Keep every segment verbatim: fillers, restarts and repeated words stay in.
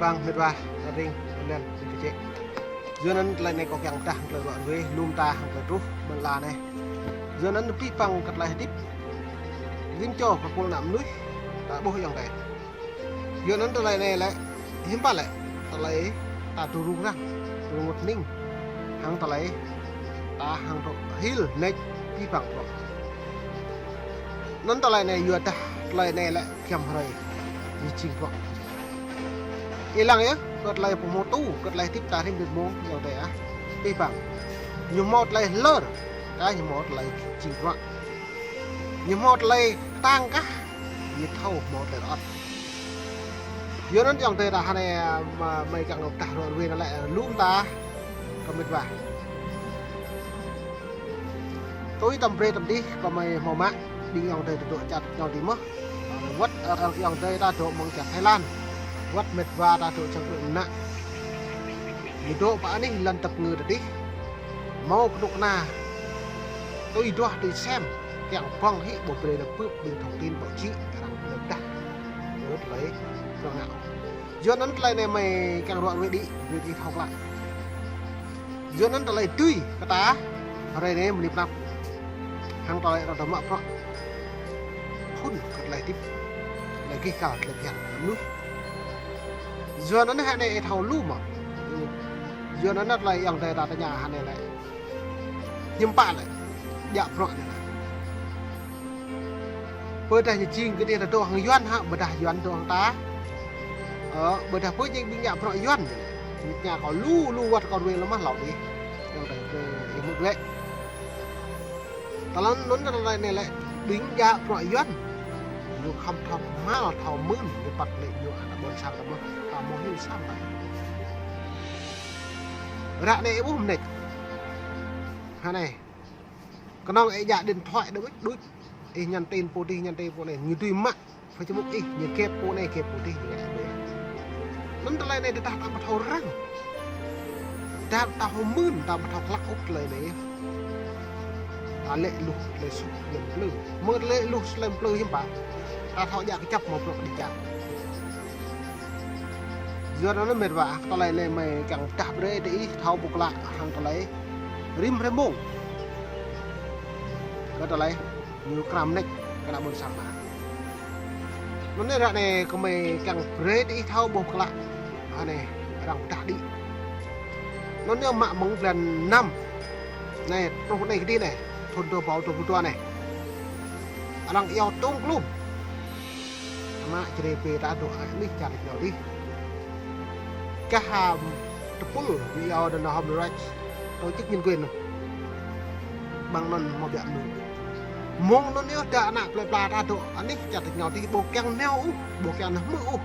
Bang mĕt wa, ta ring, len, ring kơčĕ. Yua anŭn tơlơi anai kâo kiăng pơdah hăng tơlơi ruă ruê, lŏm ta hăng tơlơi truh, ƀơi lŏn anai. Yua anŭn abih bang kơ tơlơi hơdip, rĭm čô kơ pôl ană mơnuih, ta ƀuh ayŏng adơi. Yua anŭn tơlơi anai lĕ, hiư̆m pă lĕ, tơlơi ta tŭ rŭng răng, tŭ rơngot hning, hăng tơlơi ta hăng tŭ hil nĕč abih bang bruă. Anŭn tơlơi anai yua dah tơlơi anai lĕ giăm hrơi ñu jing bruă. Ih lăng yơh, kơ tơlơi pơhmutu, kơ tơlơi hơdip ta rĭm ƀĭt mông, ayŏng adơi ah. Abih bang. Ñu hmâo tơlơi hlơr, kah ñu hmâo tơlơi jing bruă. Ñu hmâo tơlơi kơtang kah, ñu thâo hmâo tơlơi rơŏt. Yua anŭn ayŏng adơi ta hơnai, mă, mơi kiăng pơdah ruă ruê anŭn lĕ, lŏm ta, kơ mĕt wa. Tui tơm brơi tơm đih, kơ mơi hmâo mă, ƀing ayŏng adơi ta dŏ čar ñu dih mơ̆n. Wơ̆t, ơ, ayŏng adơi ta dŏ mơ̆ng čar Thái Lan. Wơ̆t mĕt wa ta dŏ čang ƀơi ană. Ñu dŏ pơ anih lŏn tơpơngư ta dih. Hmâo kơnuk kơna. Tui duah tui sem. Kiăng pơ̆ng hĭ ƀu brơi nao bưp ƀing thông tin báo chí arăng pơdah. Yua anŭn tơlơi ruă ngă. Yua anŭn tơlơi anai mơi kiăng ruă ruê đĭ, ruê đĭ thâo klă. Yua anŭn tơlơi tui kơ ta, hrơi anai mơni pơnăp. Hăng tơlơi arăng tơmă prŏ. Phŭn kơ tơlơi hơdip. Tơlơi gih kal, tơlơi phiăn, mơnuih. Yua anŭn hơnai ih thâo lu mơ̆. Yua anŭn tơlơi ayŏng adơi ta tơña hơnai lĕ. Hiư̆m pă lĕ. Djă bruă anai. Ƀôdah ñu jing kơ đih ta dŏ hăng Yuan hă, ƀôdah Yuan dŏ hăng ta. Ơ, ƀôdah pơ jing ƀing djă bruă Yuan. Ñu tơña kâo lu, lu wơ̆t kâo ruê lơmah hlâo đih. Ayŏng adơi, ih hmư̆ lĕ. Tơlơi anŭn tơlơi anai lĕ, ƀing djă bruă Yuan. Ñu khŏm thâo kơhma̱l, thâo mưn, ñu păt lĕ ñu ană ƀôn sang ta mơ̆n, ta hmâo hil sam ta. Ră anai ih ƀuh mơneč. Hơnai. Kơnơ̆ng ih djă điện thoại đuč đuč. Ih nhắn tin pô dih, nhắn tin pô anai. Ñu tui mă Facebook ih, ñu kĕp pô anai, kĕp pô dih, ñu ngă pô anai. Anŭn tơlơi anai tơdah ta ƀu thâo răng. Tơdah ta hmâo mưn, ta ƀu thâo klă ôh tơlơi anai. Ta lĕ luh tơlơi sŭk lĕm plư. Mơ̆ lĕ luh lĕm plư hiư̆m pă. Ta thâo djă kơjăp mơ̆ bruă kơ đĭ čar. Yua anŭn mĕt wa, tơlơi anai mơi kiăng pơdah brơi tơ ih thâo ƀu klă hăng tơlơi rĭm hrơi mông. Kơ tơlơi ñu kram nĕč kơ ană ƀôn sang ta. Anŭn anai ră anai kơ mơi kiăng brơi tơ ih thâo ƀuh klă. Anai arăng pơdah đĭ. Anŭn anai mă mơ̆ng blan năm. Anai truh anai kơđi anai. Thŭn dua rơbâo dua pluh dua anai. Arăng iâu tŏng klum. Mă čơrê pê ta dŏ anih čar ñu dih. Kah, ưm, tơpul, ñu iâu anŭn human rights, tổ chức nhân quyền anŭn. Ƀăng anŭn hmâo biă mơ̆n. Mơ̆ng anŭn yơh đa ană plơi pla ta dŏ anih čar ñu dih ƀu kiăng nao ôh, ƀu kiăng nao hmư̆ ôh.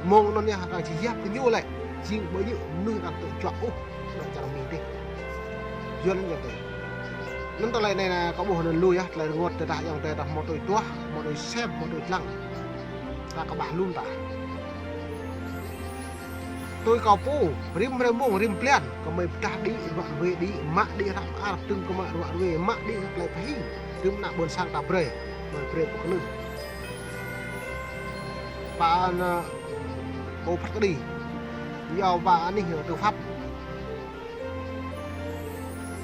Mơ̆ng anŭn yơh arăng či yap kơ ñu lĕ, jing ƀu djơ̆ mơnuih arăng tŭ juă ôh, ană čar Mi dih. Yua anŭn yơh tơ. Anŭn tơlơi anai kâo ƀuh anŭn lu yơh, tơlơi rơngot tơdah ayŏng adơi ta hmâo tui duah, hmâo tui sem, hmâo tui lăng. Ta kơƀah lŏm ta. Tui kâo pô, rĭm hrơi mông, rĭm blan, kơ mơi pơdah đĭ, ruă ruê đĭ, mă đĭ hră mơar, tơm kơ mă ruă ruê, mă đĭ tơlơi pơhing, tơm ană ƀôn sang ta brơi, mơi brơi pơkơnơ̆ng. Pă anŭn, ơ, pô phat kơđi, iâu pă anih tư pháp.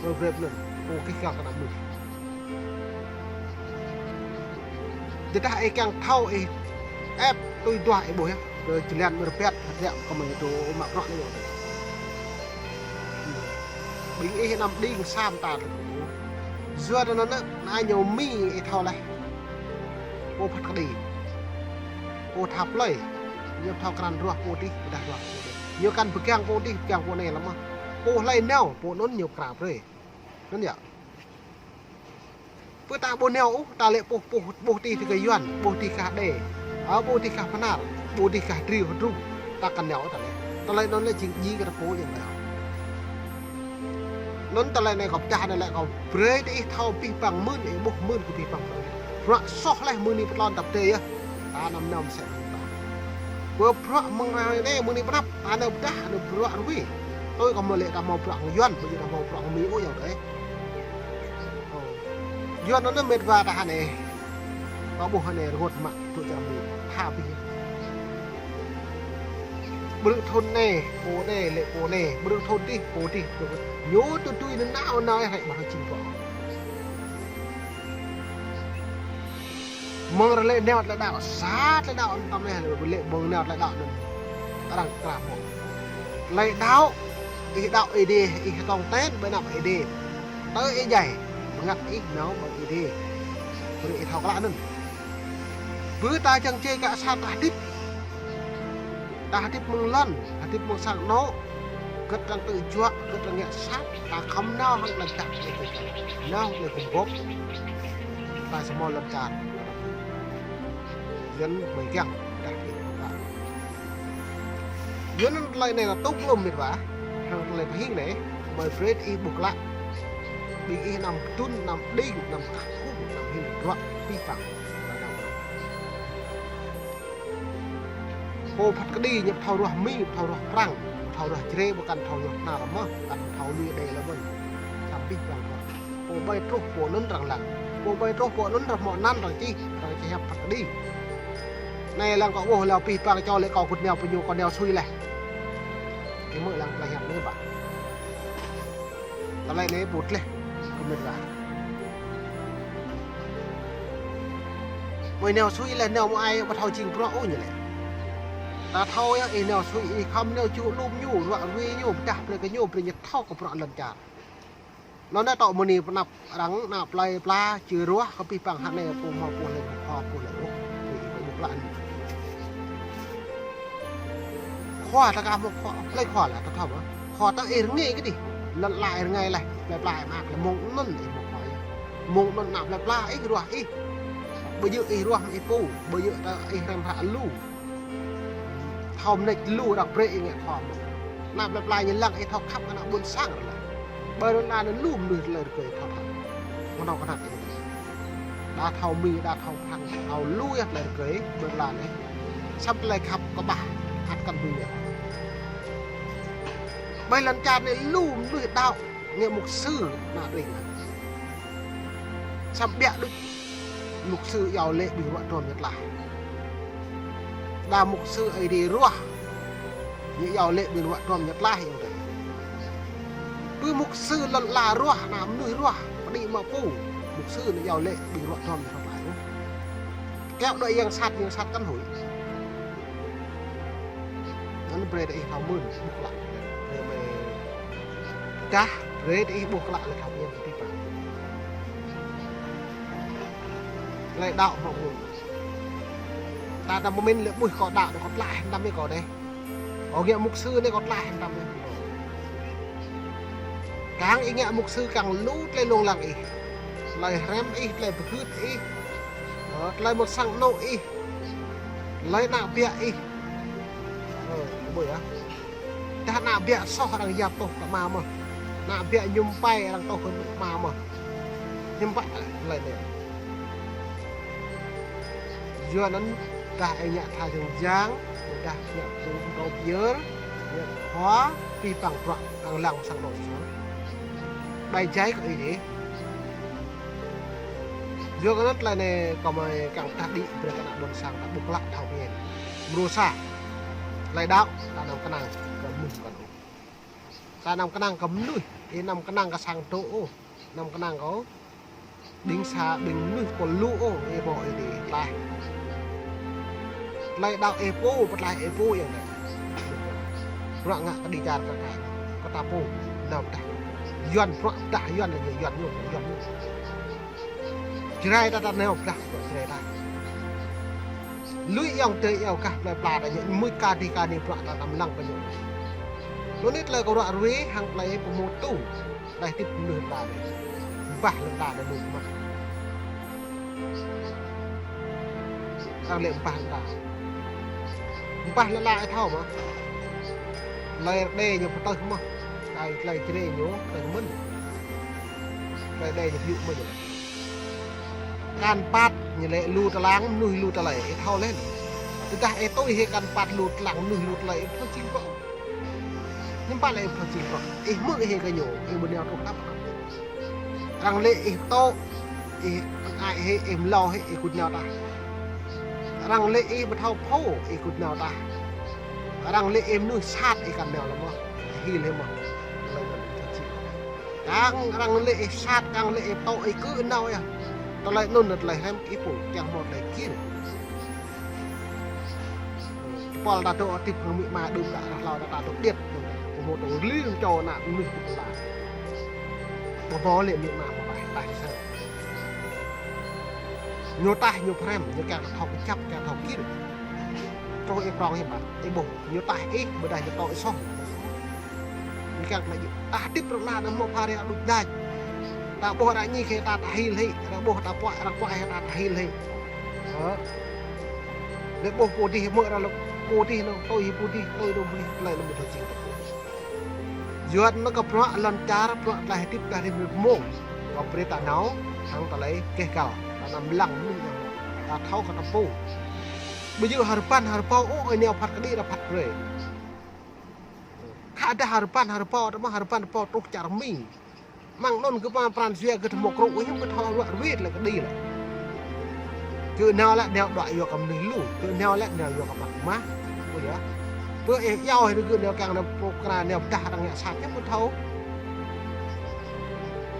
Ơ, brơi pơnơ̆ng, pô kih kal kơ ană mơnuih. Tơdah ih kiăng thâo ih ĕp tui duah ih ƀuh yơh. Kơ jơlan mơ̆ rơbat hơdră kơ mơi dŏ mă bruă anai yơh. Ƀing ih anăm đing sam ta tơ. Yua anŭn anŭn, anai ñu Mi ih thâo laih. Pô phat kơđi. Pô tha plơi. Ñu thâo krăn ruah pô dih, pơdah ruah pô dih. Ñu kăn pơgang pô dih, pơgang pô anai lăm mơ̆. Pô hlơi nao, pô anŭn ñu pơkra brơi. Anŭn yơh. Pơ ta ƀu nao ôh, ta lĕ ƀuh, ƀuh, ƀuh dih kah Yuan, ƀuh dih kah Đê, ơ, ƀuh dih kah Bahnar, ƀuh dih kah Driu Hơdrung, ta kăn nao ta lĕ. Tơlơi anŭn lĕ jing djai kơ ta pô yơh ta. Anŭn tơlơi anai kâo pơdah anai lĕ kâo brơi tơ ih thâo abih bang mơ̆n, ih ƀuh mơ̆n kơ abih bang mơ̆n. Bruă soh laih mơ̆ng anai pơtlŏn ta pơdơi yơh. Ta anăm nao mơsĕ ta. Pơ bruă mơ̆ng anai mơ̆ng anai pơnăp, ta nao pơdah, nao bruă ruai. Tui kâo mơ̆ lĕ ta hmâo bruă hăng Yuan, ƀu djơ̆ ta hmâo bruă hăng Mi ôh yơh tơ. Ơ. Yuan anŭn mĕt wa ta hơnai. Kâo ƀuh hơnai rơngot mă tŭ čar Mi. Tha abih. Ƀrư̆ thŭn anai, pô anai, lĕ pô anai, ƀrư̆ thŭn adih, pô adih, ƀrư̆ thŭn. Ñu tui tui anŭn nao nao ih hĕ ƀu thâo jing pô. Mơ̆ng ră lĕ nao tơlơi đaŏ, sa tơlơi đaŏ anŭn tơm anai, lĕ mơ̆ng nao tơlơi đaŏ anŭn. Arăng kra mơ̆ng. Tơlơi đaŏ, ih đaŏ Ơi Adai, ih tong ten ƀơi anăp Ơi Adai. Tơ ih djai, bơngăt ih nao ƀơi Ơi Adai. Brơi ih thâo klă anŭn. Bơ ta čang čê kơ sa ta hơdip. Ta hơdip mơ̆ng lŏn, hơdip mơ̆ng sang anŏ, gơ̆t arăng tơjuă, gơ̆t arăng ngă sat, ta khŏm nao hăng tơlơi pơdah. Nao tơlơi kơkuh bŏk. Ta samơ̆ lŏn čar. Yuan mơi kiăng pơdah kơ ta. Yuan anŭn tơlơi anai ta tŭk lŏm mĭt wa, hăng tơlơi pơhing anai, mơi brơi ih ƀuh klă. Ƀing ih anăm tŭn, anăm đing, anăm kah khŭm, anăm hil bruă, pih pang. Pô phat kơđi ñu ƀu thâo ruah Mi, ƀu thâo ruah Prăng, ƀu thâo ruah Jrai, ƀu kăn thâo ruah Hnar mơ̆n, kăn thâo lui đe lơi mơ̆n. Samơ̆ pih pang bruă. Pô ƀai truh pô anŭn arăng lăng. Pô ƀai truh pô anŭn arăng hmâo anăn arăng čih, arăng čih hiăp phat kơđi. Anai lăng kâo ƀuh lăng pih pang čô lĕ kâo kơnao pơ ñu kâo nao sui laih. Ih hmư̆ lăng tơlơi hiăp anai ƀă. Tơlơi anai ƀu tơleh kơ mĭt wa. Mơi nao sui laih nao mơ̆ ai ƀu thâo jing bruă ôh ñu lĕ. Ta thâo yơh ih nao sui ih khŏm nao ču lŏm ñu, ruă rui ñu, pơdah brơi kơ ñu, brơi ñu thâo kơ bruă lŏn čar. Anŭn anai tŏ mơni pơ anăp arăng anăp plơi pla či ruah kơ pih pang hă anai pô hmâo pô lĕ khua pô lĕ ôh. Ih kơ ƀuh klă anŭn. Khua ta kah mơ̆ khua, plơi khua lĕ ta thâo mơ̆. Khua ta ih rơngai kơđi. Lŏn ala ih rơngai laih, plơi pla ih mă laih mơ̆ng anŭn ih mơ̆ khua yơh. Mơ̆ng anŭn anăp plơi pla ih ruah ih. Ƀu djơ̆ ih ruah mă ih pô, ƀu djơ̆ ta ih hrăm hră lu. Thâo mơneč lu arăng brơi ih ngă khua mơ̆n. Anăp plơi pla ñu lăng ih thâo khăp kơ ană ƀôn sang ră lĕ. Ƀơi lŏn ala anai lu mơnuih tơlơi rơgơi thâo thâo. Mơnâo kơnăk ih. Đa thâo Mi, đa thâo Prăng, thâo lu yơh tơlơi rơgơi ƀơi lŏn ala anai. Samơ̆ tơlơi khăp kơƀah ăt kăn ƀing yơh. Ƀơi lŏn čar anai lu mơnuih đaŏ ngă mục sư ană đuaĭ. Samơ̆ ƀiă đôč mục sư iâu laĭ ƀing ruă duăm ñu tlaih. Đa mục sư Ơi Adai ruah, ñu iâu laĭ ƀing ruă duăm ñu tlaih yơh. Bơ mục sư lŏn ala ruah, ană mơnuih ruah, pơđĭ mă pô, mục sư ñu iâu laĭ ƀing ruă duăm ñu tlaih. Kiaŏ đuaĭ yang sat, yang sat kăn huĭ. Anŭn brơi ta ih thâo mơ̆n, ƀuh klă. Brơi mơi dah, brơi ta ih ƀuh klă lĕ thâo mơ̆n tơpă. Tơlơi đaŏ hmâo mơ̆n. Ta ta pơmĭn lĕ ƀuh kâo đaŏ, kâo tlaih hăng tăm mơi kâo dêh. Kâo ngă mục sư anai kâo tlaih hăng tăm mơi. Kiăng ih ngă mục sư kiăng lu tơlơi lông lăng ih. Tơlơi hrăm ih, tơlơi pơgưt ih. Ơ, tơlơi mơ̆ng sang anŏ ih. Tơlơi ană ƀiă ih. Ơ, ƀuh yơh. Dah ană ƀiă soh arăng yap tŏh kơ ama mơ̆n. Ană ƀiă ñŭmpă arăng tŏh kơ ama mơ̆n. Ñŭmpă tơlơi anai. Yua anŭn dah ih ngă tha jăng jang, dah ngă pơtŭ pơtâo pơyơr, ngă khua, pih pang bruă arăng lăng sang anŏ soh. Ƀai jai kơ ih dêh. Yua kơ anŭn tơlơi anai kâo mơi kiăng pơdah đĭ brơi kơ ană ƀôn sang ta ƀuh klă thâo pơmĭn. Mrô sa, tơlơi đaŏ, ta anăm kơnang kơ mơnuih kơ anŏ. Ta anăm kơnang kơ mơnuih, ih anăm kơnang kơ sang dŏ ôh, anăm kơnang kơ ƀing sa, ƀing mơnuih pô lu ôh, ih ƀuh ih dih tlaih. Tơlơi đaŏ ih pô, pơtlaih ih pô yơh anai. Bruă ngă kơđi čar kơ ta, kơ ta pô, nao pơdah. Yuan bruă pơdah Yuan lĕ ñu Yuan ñu, Yuan ñu. Jrai ta ta nao pơdah bruă Jrai ta. Lui ayŏng adơi iâu gah plơi pla ta ñu, mưč kơđi kơđi bruă ta anăm lăng kơ ñu. Lu anai tơlơi kơ bruă rui hăng tơlơi pơhmutu. Tơlơi hơdip mơnuih ta anai. Bah lŏn ta anai mơ̆n mơ̆n. Arăng lĕ bah lŏn ta. Bah lŏn ta ih thâo mơ̆. Tơlơi rơđê ñu pơtơh mơ̆n. Tơlơi, tơlơi Jrai ñu pơtơh mơ̆n. Tơlơi rơđê ñu pơyŭ mơ̆n ñu lĕ. Kăn păt ñu lĕ lu tơlang, mơnuih lu tơlơi. Ih thâo lĕ. Tơdah ih tui hĭ kăn păt lu tơlang, mơnuih lu tơlơi, ih thâo jing pô. Hiư̆m pă lĕ ih pơjing kơ, ih hmư̆ ih kơ ñu, ih ƀu nao truh tơnap. Arăng lĕ ih tŏ, ih ai hĭ, ih mlâo hĭ, ih kŭt nao tah. Arăng lĕ ih ƀu thâo phô, ih kŭt nao tah. Arăng lĕ ih mơnuih sat ih kăn nao lơ mơ̆. Hil hĭ mơ̆. Tơlơi anŭn ih thâo čih. Kiăng arăng lĕ ih sat, kiăng lĕ ih tŏ ih kơ nao yơh. Tơlơi anŭn tơlơi hrăm ih pô kiăng hmâo tơlơi kiăng. Tơpul ta dŏ hơdip hăng amĭ ama đưm đă rah hlâo ta dŏ điêt. Pơhmô tŏ lim čô ană mơnuih pơtla. Ƀu ƀuh lĕ amĭ ama pơƀah taih sa. Ñu taih ñu phrăm, ñu kiăng thâo kơjăp, kiăng thâo kiăng. Truh ih prŏng ih ƀă, ih ƀuh, ñu taih ih, ƀôdah ñu tŏ ih soh. Ñu kiăng kơnă ñu, ta hơdip rơma anăm hmâo phara đôč đač. Ta ƀuh arăng ñi kơ ta ta hil hĭ, arăng ƀuh ta puă, arăng puă kơ ta ta hil hĭ. Hă? Lĕ ƀuh pô dih, mơ̆ arăng lĕ pô dih, anŭn tui pô dih, tui dong pô dih, tơlơi anŭn ƀu thâo jing ta pô. Yua anŭn kơ bruă lŏn čar, bruă tơlơi hơdip ta rĭm rĭm mông. Kơ brơi ta nao, hăng tơlơi keh kal, ta anăm lăng mơnuih anŭn. Ta thâo kơ ta pô. Ƀu djơ̆ hơrbăn hơrbâo ôh, ơi nao phat kơđi ta phat brơi. Khă dah hơrbăn hơrbâo, ta mă hơrbăn hơrbâo truh čar Mi. Mơ̆ng anŭn kơ pran jua kơ tơmŏk rŏ, ih ƀu thâo ruă ruit lĕ kơđi lĕ. Kơ nao lĕ nao đuaĭ yua kơ mơnuih lu, kơ nao lĕ nao yua kơ păk mah. Ƀu yơh. Pơ ih yua ih kơ nao kiăng nao pơkra nao pơdah arăng ngă sat, ih ƀu thâo.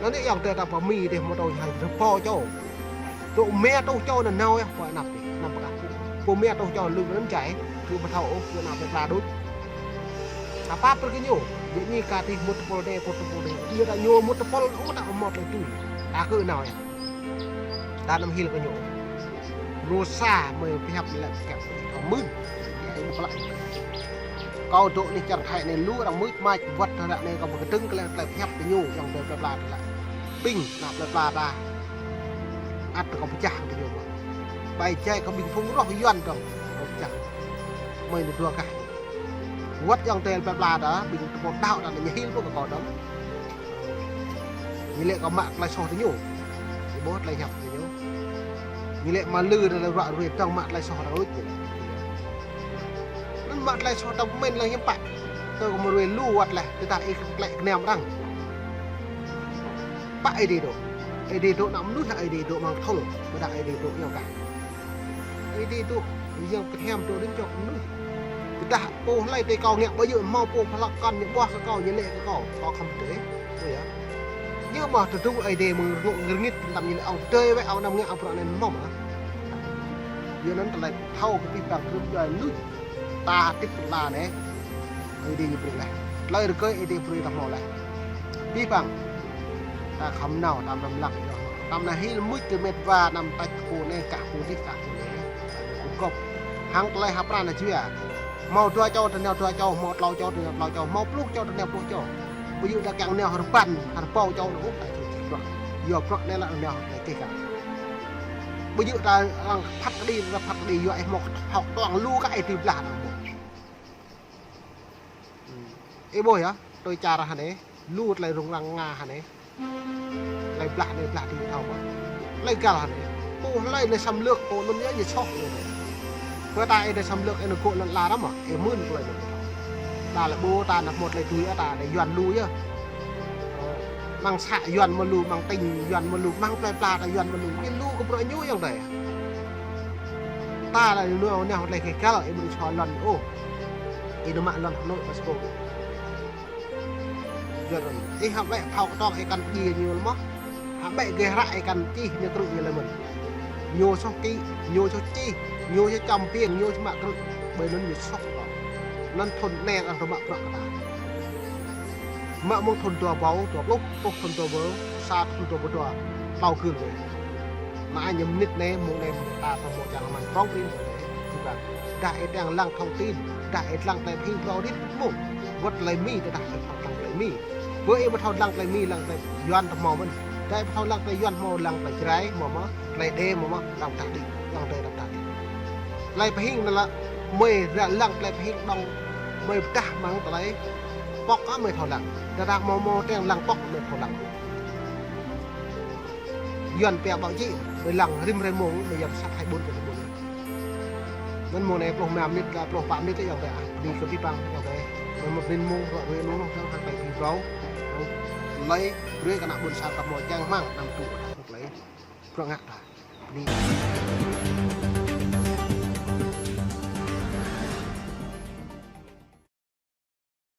Anŭn yơh ayŏng adơi ta pơ Mi dih mơ̆ tui hai rơbâo čô. Tŭ mă tŭ čô anŭn nao yơh, pơ anăp dih, anăm pơkă. Pơ mă tŭ čô lu anŭn jai, kơ ƀu thâo ôh, kơ anăp plơi pla đôč. Ta pap brơi kơ ñu, djơ̆ ñi kơ dih mŭt tơpul anai, mŭt tơpul anai. Yua ta ñu mŭt tơpul ôh ta hmâo tơlơi tui. Ta kơ nao yơh. Ta anăm hil kơ ñu. Mrô sa mơi pơhiăp lĕ pơhiăp kơ mưn. Ih ƀu klă. Kâo dŏ anih čar Thái anai lu arăng mưč mač wơ̆t ră anai kâo pơkơdơ̆ng kơ lĕ tơlơi pơhiăp kơ ñu, ayŏng adơi plơi pla ta lĕ. Ƀing anăp plơi pla ta. Ăt kâo pơčah kơ ñu mơ̆. Ƀai jai kơ ƀing phung roh Yuan dơ̆ng. Kâo pơčah. Mơi anai dua gah. Wơ̆t ayŏng adơi plơi pla ta, ƀing tơpul đaŏ ta anai ñu hil pơ kơ kâo dơ̆ng. Ñu lĕ kâo mă tơlơi soh tơ ñu. Ñu ƀuh tơlơi hiăp tơ ñu. Ñu lĕ mă lư tơlơi ruă ruai dơ̆ng mă tơlơi soh arăng luč. Anŭn mă tơlơi soh ta pơmĭn lăng hiư̆m pă. Tơ kơ mơruai lu wơ̆t leh, tơdah ih klĕ kơnam arăng. Pă Ơi Adai dŏ. Ơi Adai dŏ ană mơnuih, Ơi Adai dŏ amăng kơthul. Ƀôdah Ơi Adai dŏ ayŏng kah. Ơi Adai dŏ, yang kơnam dŏ rĭm čô mơnuih. Tơdah pô hlơi tơ kâo ngă ƀu djơ̆ hmâo pô pơhlăk kăn ñu ƀuah kơ kâo, ñu lĕ kơ kâo, kâo khŏm tui. Ƀu yơh. Ñu mơ̆ tơdruh Ơi Adai mơ̆ng rơngot ngơngit tơdăm ñu lĕ ŏng tơi wĕ ŏng anăm ngă bruă anai mơ̆ mơ̆. Yua anŭn tơlơi thâo kơ abih bang kơnuk kơna mơnuih. Ta hơdip pơ lŏn anai. Ơi Adai ñu brơi leh. Tơlơi rơgơi Ơi Adai brơi ta hmâo leh. Abih bang. Ta khŏm nao, ta anăm lăng. Ta anăm hil mưč kơ met wa anăm tač kơ pô anai, kah pô dih, kah pô anai. Kơ gŏp. Hăng tơlơi hơpran anai jua. Hmâo dua čô ta nao dua čô, hmâo klâo čô ta nao klâo čô, hmâo pluh čô ta nao pluh čô. Ƀu djơ̆ ta kiăng nao hơrbăn, hơrbâo čô anŭn ôh, ta ču čih bruă. Yua bruă anai lĕ nao tơlơi keh kal. Ƀu djơ̆ ta lăng phat kơđi, ta phat kơđi, yua ih hmâo phao kơtuang lu kơ ih tui blah anŭn ƀuh. Ih ƀuh yơh, tui čar hơnai, lu tơlơi rŭng răng Nga hơnai. Tơlơi blah anai blah dih thâo mơ̆. Tơlơi găl hơnai. Pô hlơi anai xâm lược, pô anŭn yơh ñu soh anai. Pơ ta ih anai xâm lược, ih anai gŏ lŏn ala ră mơ̆, ih mưn tơlơi anŭn. Ta lĕ ƀu ta anăp mơ̆ tơlơi tui ta anai Yuan lu yơh. Mơ̆ng să Yuan mơ̆ lu, mơ̆ng tỉnh Yuan mơ̆ lu, mơ̆ng plơi pla ta Yuan mơ̆ lu. Ñu lu kơ bruă ñu ayŏng adơi. Ta lĕ ñu nao tơlơi keh kal, ih ƀu anŭn soh lŏn ôh. Ih anŭn mă lŏn Hà Nội, Moscow. Yua anŭn, ih hă ƀĕ phao kơtuang ih kăn djai ñu lĕ mơ̆. Hă ƀĕ geh hră ih kăn čih ñu krư̆ ñu lĕ mơ̆n. Ñu soh kĭ, ñu soh čih, ñu soh čăm piêng, ñu soh mă krư̆. Ƀơi anŭn ñu soh kơ. Anŭn thŭn anai arăng tơ mă bruă kơ ta. Mă mơ̆ng thŭn dua rơbâo dua pluh, truh thŭn dua rơbâo sa, thŭn dua rơbâo dua, klâo gưl wĕ. Anai ñu mơnit anai, mơ̆ng anai mơ̆ng ta pơmô čang mơ̆n prŏng prin. Dah ih kiăng lăng thông tin, dah ih lăng tơlơi pơhing phrâo rĭm mông. Wơ̆t tơlơi Mi, tơdah ih thâo lăng tơlơi Mi. Pơ ih ƀu thâo lăng tơlơi Mi, lăng tơlơi Yuan ta hmâo mơ̆n. Dah ih ƀu thâo lăng tơlơi Yuan hmâo, lăng tơlơi Jrai hmâo mơ̆, tơlơi Êđê hmâo mơ̆, lăng tơdah đĭ, lăng tơlơi đăp tah đĭ. Tơlơi pơhing anŭn lĕ, mơi ră lăng tơlơi pơhing đŏng, mơi pơdah mơ̆ng tơlơi pŏk mơi thâo lăng. Tơdah hmâo hmâo tơlơi lăng pŏk mơi thâo lăng. Yuan pia ƀô̆ čĭ, mơi lăng rĭm hrơi mông, mơi Yuan sat hai ƀôn kơ ƀôn. Anŭn mông anai pluh rơma mơnit, pluh pă mơnit ayŏng adơi. Bơni kơ abih bang ayŏng adơi. Mơi mơ̆ bơni mông, ră ruai mông, hăng tơlơi pơhing phrâo. Tơlơi, brơi kơ ană ƀôn sang ta hmâo čang rơmang, anăm tŭ, tơlơi bruă ngă ta. Bơni.